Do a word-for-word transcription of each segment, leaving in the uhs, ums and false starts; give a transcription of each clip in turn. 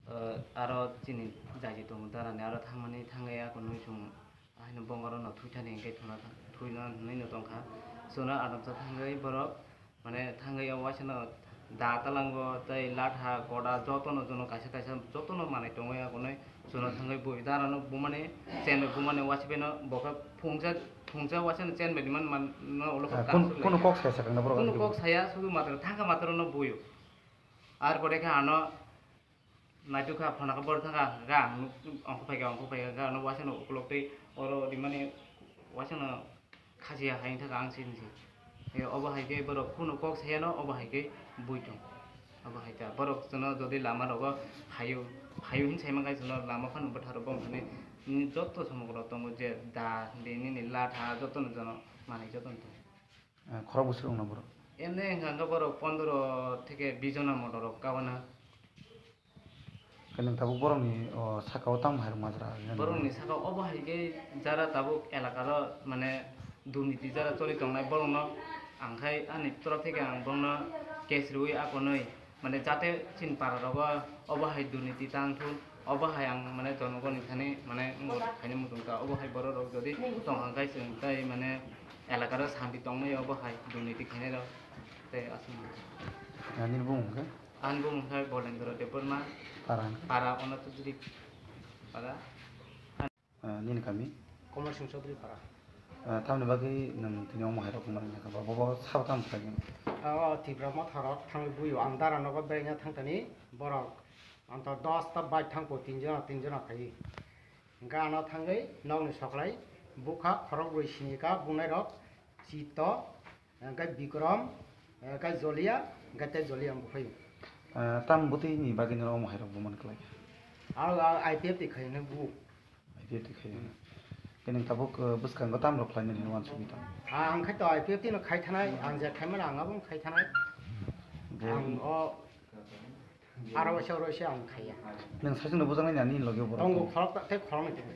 Ah, aro chini jaji tongo darani, aro thangmani thangwi ako nui chwng haino bongorokno thwithani hwnkhe thwna tha-, thwina hwnwi no tongkha. Chwngno adamsa thangwi borok mane thangwi o waisano da talango tei latha koda jotono jono kaisa kaisa jotono manwi tongwi agonwi chwngno thangwi bui darano bumani chenwi bumani waisano bokhe phungsa phungsa waisano chenbai man man no ulo Ah, kok kun-, kansuk kunu lai. Kok saya sakang na borok Kunu ani kok kebo? Saya sudu matro thangka matrono buyo. Ar pore khe ano Naitukha phone khe borok thangkha, ga ang nuk-, ongkho phaikha, ongkho phaikha, ga ano waisano ukulok tei oro rimani waisano khachiya hai thangkha ang sini se. He obo hai khe borok kunu kok sayano obo hai khe bui tong. Obo hai ta borok chwngno jodi lama rogo phaio, phaio hin sai mankha chwngno lama phano bwtharo bong thani, mm, joto somogro tongo je da, de, nini latha jotono jono manai jotono tongo. Eh, khorok bwswk wngna borok? Emne wngkha khe borok pondro theke bis jona motorok kabana. Khe nwng tabuk borokni, o, saka-o tamo hai rok majra? Borokni saka-o obo hai khe jara tabuk elakaro mane durniti jara choli tongnai borokno ang khai ani torof theke ang borokno case riui akonwi mane jate chini para rogo obo hai durniti tang thun, obo hai ang mane jonogoni thani mane wngbo khaini muchung ta, obo hai borok rok jodi tong hang khai chwng tai mane elakaro santi tongnai obo hai durniti khainai rok tei aswk. Nini bumung khe? Ani bumung khe Bolendra Debbarma. Para? Para Onatudri para. Ah, nini kami? Komol Singh Chaudhary para. Ah, tamni bagwi nwng tini omo hai rok mani kha, bo, bo, bo sabo tamo khlai mani? Ah, o Tipra Motha rok thangwi buio, ang dara nogo beraina thangtani borok anto dos ta bike thangpo, tin jona, tin jona khai. Hingke ano thangwi nokni soklai bukha khorok brwi sini ka bunai rok Chito, hingke Bikrom, hingke Jolia, hingke tei Jolia bufai. Ah, tam bwtwi ni bagwi no omo hai rok bo man khlai? Aro, aro I P F T khai hwnwi bu. I P F T khai hwnwi. Khe nwng tabuk, ah, bwskango tam rok khlai nani wansugwi tong? Ah, ang khai to I P F T no khai thanai, ang je khai mano ang abo khai thanai. Bo Ang o aro waisa oro waisa ang khaiya. Nwng saichung no bujak nai nani logi borok Tongo tong? Khorok ta, tei khorok ni tongo.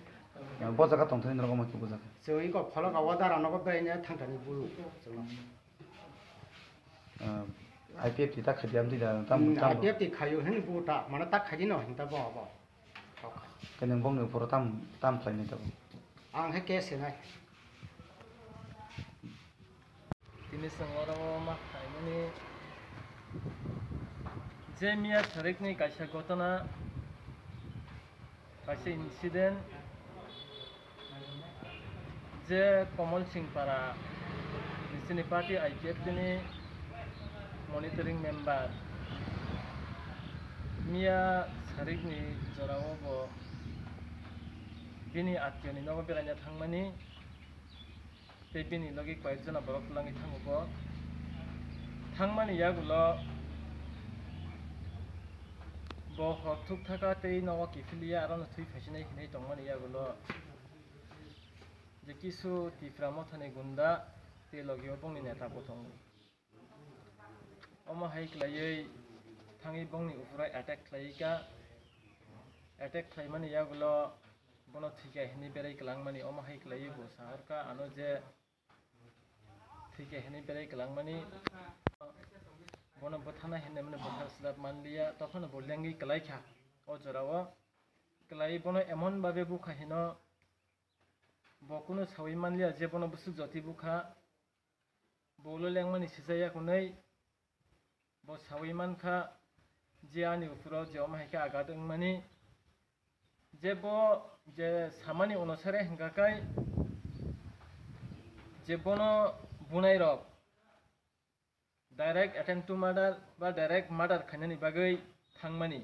Ah, bo jaga tong thani norok omo khe bujak. Chwng iko khorok o dara nogo berai thang thani bulu. Chwng. Ah, I P F T ta khai diam di da, tam, Hmm, tam. I P F T khayu hini bu ta, mane ta khai di no, hinta bo, bo. Khe nwng bongni uphuru tam, tam khlainai tabuk? Ang khe case hinai. Tini chwng oro o ma khlaimani je miya sarikni kaisa gotona, kaisa incident, je Komol Singh Para, chini party I P F T ni monitoring member, miya sarikni jorao bo bini atiyoni nogo beraina thangmani, tei bini logi koyek jona borok twlangwi thango bo. Thangmani yagulo bo hor thuk thaka tei nogo kiphilwi ya, aro no thwi phaisinai hinwi tongmani yagulo. Je kisu Tipra Mothani gunda tei logi o bongni neta bo tongo. Omo hai khlaiwi thangwi bongni uphuru attack khlaiwi kha. Attack khlaimani yagulo bono thwikha hinwi berai kwlangmani, omo hai khlaiwi bo sahorkha ano je thwikha hinwi berai kwlangmani. Bono bwthana hinwi mani bwthar slap manliya, tophano bo lengwi kwlaikha o jorao. Kwlaiwi bono emon babe bukha hino bo kunu sawi manliya je bono bwswk joti bukha. Bo ulo lengmani sijaya hwnwi bo sawi mankha je ani uphuru je omo hai khe agat wngmani, je bo je samani onusare hwnkha khe je bono bunairok direct attempt to murder ba direct murder khainani bagwi thangmani.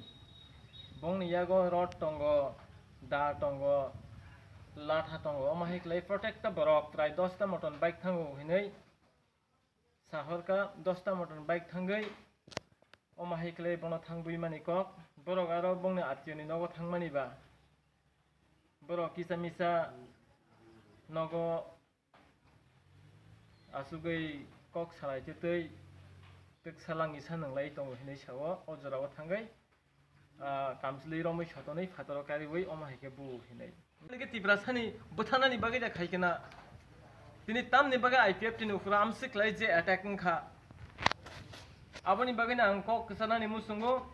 Bongni yago rod tongo, da tongo, latha tongo, omo hai khlai protecta borok prai dosta moton bike thango hinwi sahorkha, dosta moton bike thangwi omo hai khlai bono thangwi mani kok. Borok aro bongni atiyoni nogo thangmani ba borok kisa misa nogo asugwi kok salai twi twi twk salangni sanwnglai tongo hinwi sao. O jorao thangwi, ah, kamchwlwi romwi sotonwi phataro kariwi omo hai khe bu hinwi. Nini khe Tiprasani bwthanani bagwi da khai khe na? Tini tamni bagwi I P F T ni ukhoro amswk khlai je attack wngkha. Aboni bagwino ang kok kwchanani muchungo.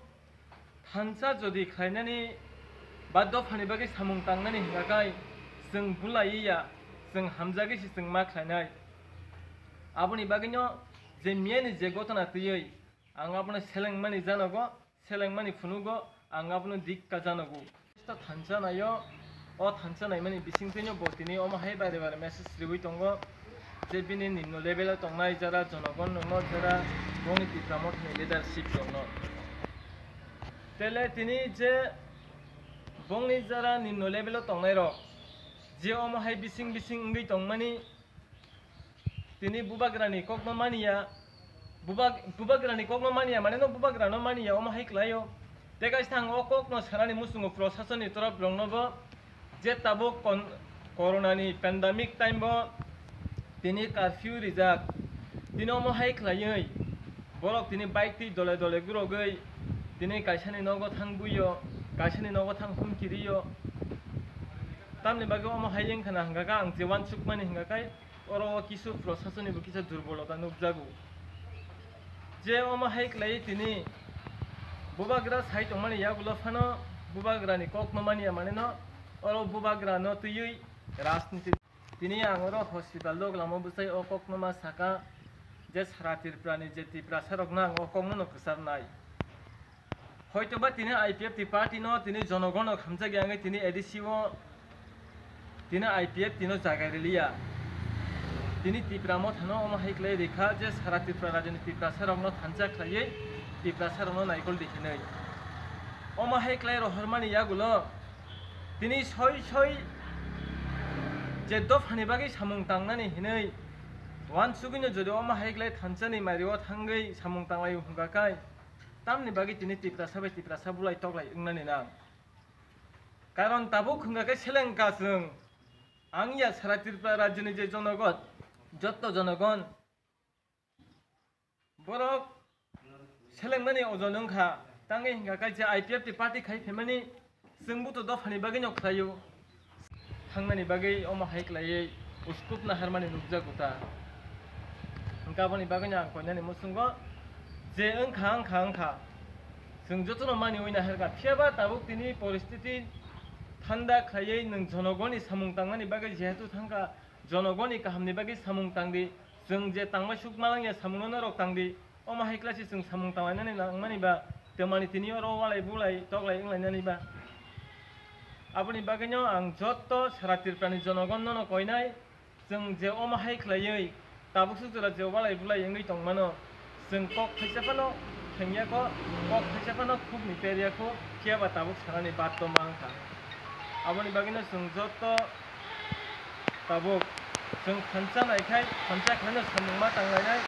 Thansa jodi khlainani ba dophani bagwi samung tangnani hwnka khe chwng bulaiwi ya, chwng hamjagwi se chwng ma khlainai. Aboni bagwino je miyani je gotona twiwi ang abono selengmani janogo, selengmani phunugo, ang abono dikka janogo. Thansa naio, o thansa naimani bisingtwino bo tini omo hai bare bare message riwi tongo je bini nimno level o tongnai jara jonogon rokno, jara bongni Tipra Mothani leadership rokno. Tele tini je bongni jara nimno level o tongnai rok je omo hai bising bising wngwi tongmani, tini bubagrani kokno maniya, bubag-, bubagrani kokno maniya, mane no bubagrano maniya, omo hai klaio. Tei kaisa ang o kokno sanani muchungo prosasonni torop roknobo, je tabuk kon-, corona ni pandemic time bo tini curfew rijak, tini omo hai khlaiwi borok tini bike twi dole dole gurogwi tini kaisani nogo thang buio, kaisani nogo thang humki rio. Tamni bagwi omo hai wngkha na hwnka khe ang je uansukmani hwnka khe oro o kisu prosasonni bo kisa durbolota nukjago. Je omo hai khlaiwi tini bubagra sai tongmani yagulo phano bubagrani kokno maniya maneno oro bubagrano twiwi rajniti. Tini ang oro hospital dok lama bwsai o kokno ma saka je sara Tripurani je Tiprasa rokno ang o kokno no kwcharnai. Hoitoba tini I P F T party no tini jonogon rok hamjak ya wngwi tini A D C o tini I P F T no jaga riliya. Tini Tipra Mothano omo hai khlai rikha je sara Tripura rajyoni Tiprasa rokno thansa khlaiwi Tiprasa rokno naikol di hinwi. Omo hai khlai rohormani yagulo tini soi soi je dophani bagwi samung tangnani hinwi uansugwino jodi omo hai khlai thansani mario thangwi samung tanglai hwnka khe tamni bagwi tini Tiprasa bai Tiprasa bulai toklai wngnani nang. Karon tabuk hwnka khe selengkha chwng. Ang ya sara Tripura rajyoni je jonogon, jotto jonogon, borok selengmani ojon wngkha. Tangwi hwnka khe je I P F T party khai phaimani chwng buto dophani bagwino khlaio. Thangnani bagwi omo hai khlaiwi uskup naharmani nukjago ta. Hwnkhe aboni bagwino ang koinani muchungo je wngkha, wngkha, wngkha. Chwng jotono maniwi naharkha. Phiyaba tabuk tini poristiti thanda khlaiwi nwng jonogoni samung tangmani bagwi jehetu thangkha, jonogoni kahamni bagwi samung tangdi. Chwng je tangbai suk malangya samungno norok tangdi. Omo hai khlai se chwng samung tanglainani nangmani ba, twmani tini oro walai bulai toklai wnglainani ba. Aboni bagwino ang jotto sara Tripurani jonogon nono koinai, chwng je omo hai khlaiwi tabuk suk jora je walai bulai wngwi tongmano, chwng kok thaisa phano thengya kho, kok thaisa phano khukni perya kho, phiya ba tabuk sanani baat to ma wngkha. Aboni bagwino chwng jotto tabuk chwng thansa naikhai, thansa khlaino samung ma tanglainai.